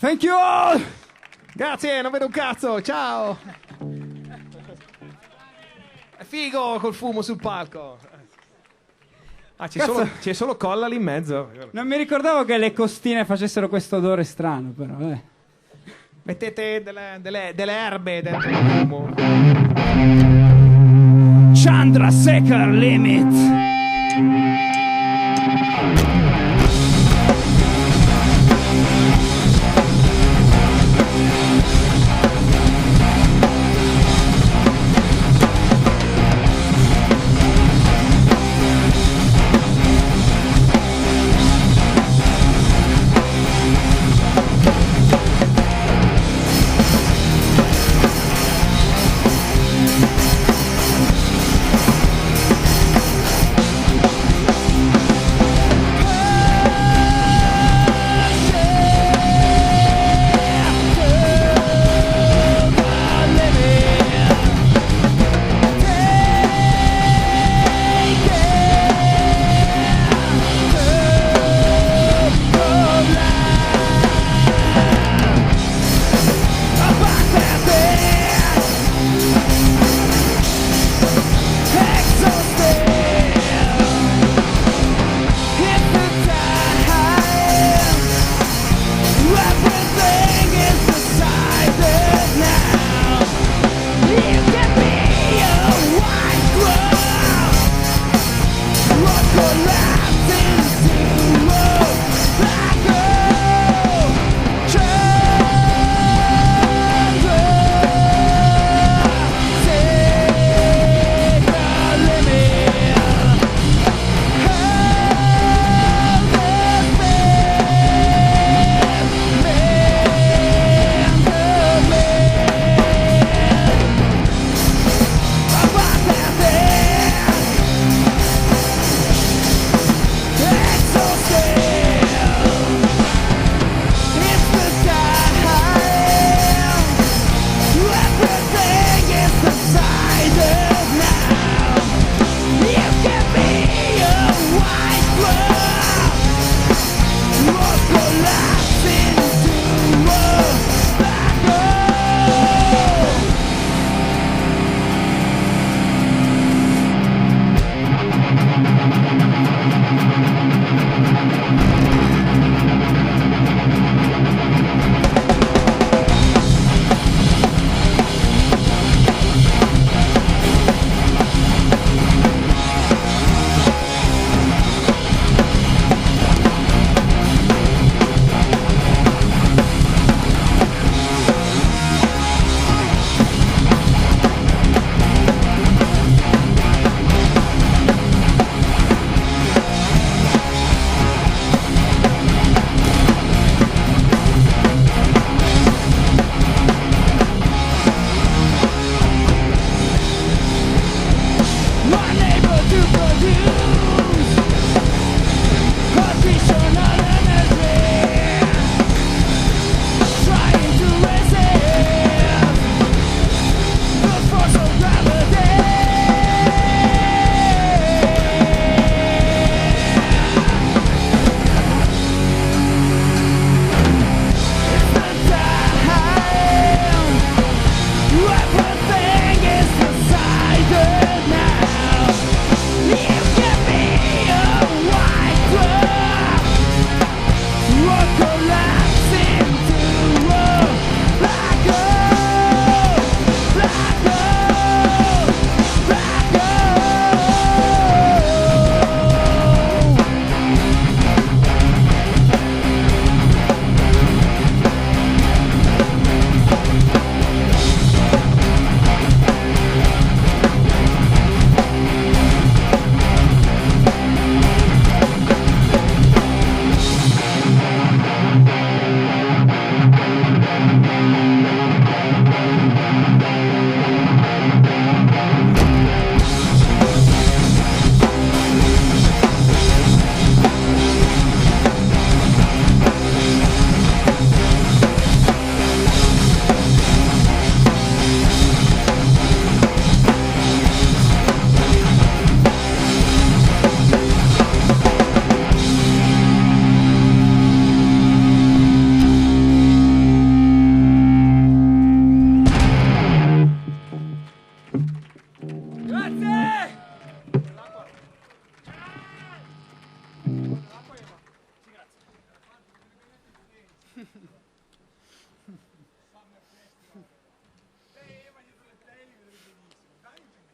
Thank you all! Grazie, non vedo un cazzo, ciao! È figo col fumo sul palco. Ah, c'è Cazzo. solo, c'è solo colla lì in mezzo. Non mi ricordavo che le costine facessero questo odore strano, però. Eh. Mettete delle, delle- delle erbe dentro il fumo. Chandrasekhar Limit.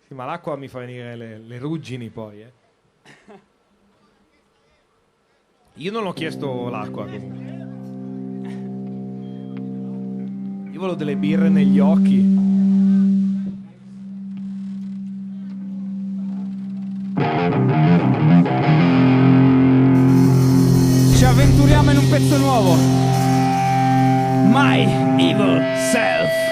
Sì, ma l'acqua mi fa venire le, le ruggini poi, eh. Io non ho chiesto l'acqua comunque. Io volevo delle birre negli occhi. Ci avventuriamo in un pezzo nuovo. My Evil Self.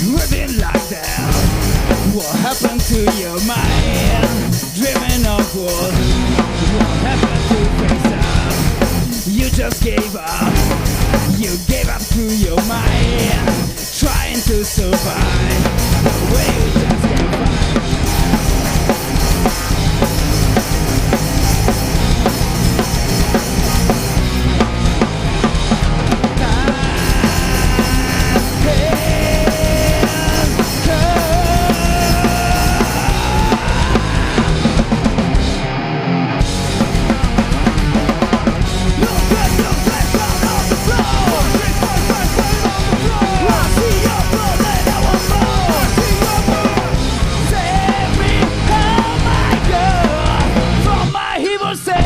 Living like that. What happened to your mind? Dreaming of what? What happened to face up? You just gave up. You gave up to your mind. Trying to survive. The way you just can't find. Save me, oh my God, from my evil self.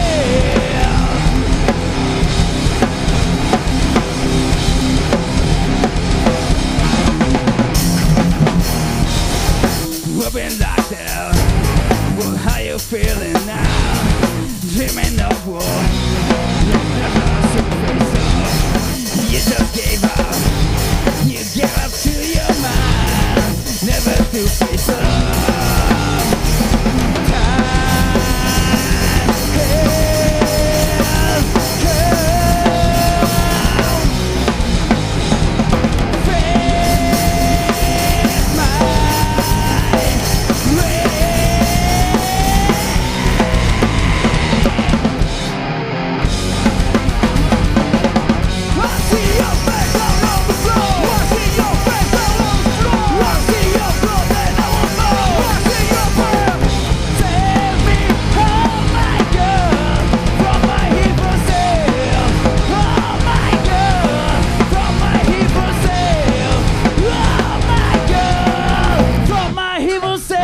We've been locked down. Well, how you feeling now? Dreaming of war. You never surface up. You just gave up. You gave up to your mind. Never to face up. Time has come. Face my way. I see your face out on the floor. I see your face out on the floor. I see your blood and I want more. I see your blood. Save me, oh my God, from my evil self. Oh my God, from my evil self. Oh my God, from my evil self.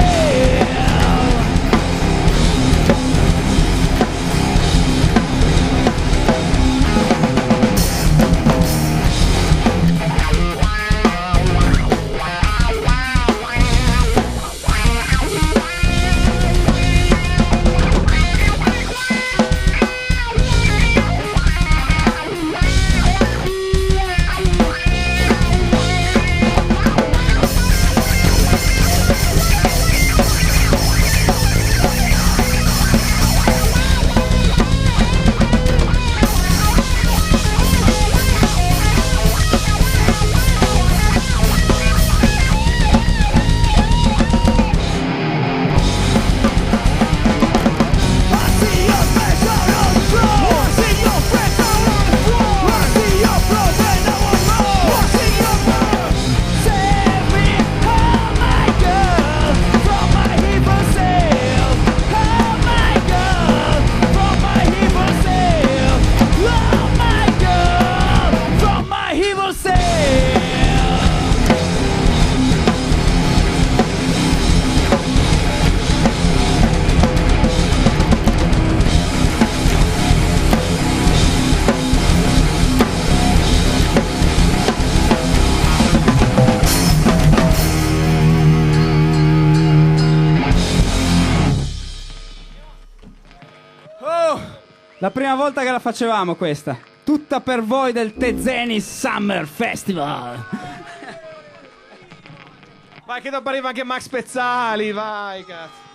I see your face out on the floor. I see your face out on the floor. I see your blood and I want more. I see your blood. Save me, oh my God, from my evil self. Oh my God, from my evil self. Oh my God, from my evil self. Oh, la prima volta che la facevamo questa. Tutta per voi del Tezenis Summer Festival. Vai che dopo arriva anche Max Pezzali, vai cazzo.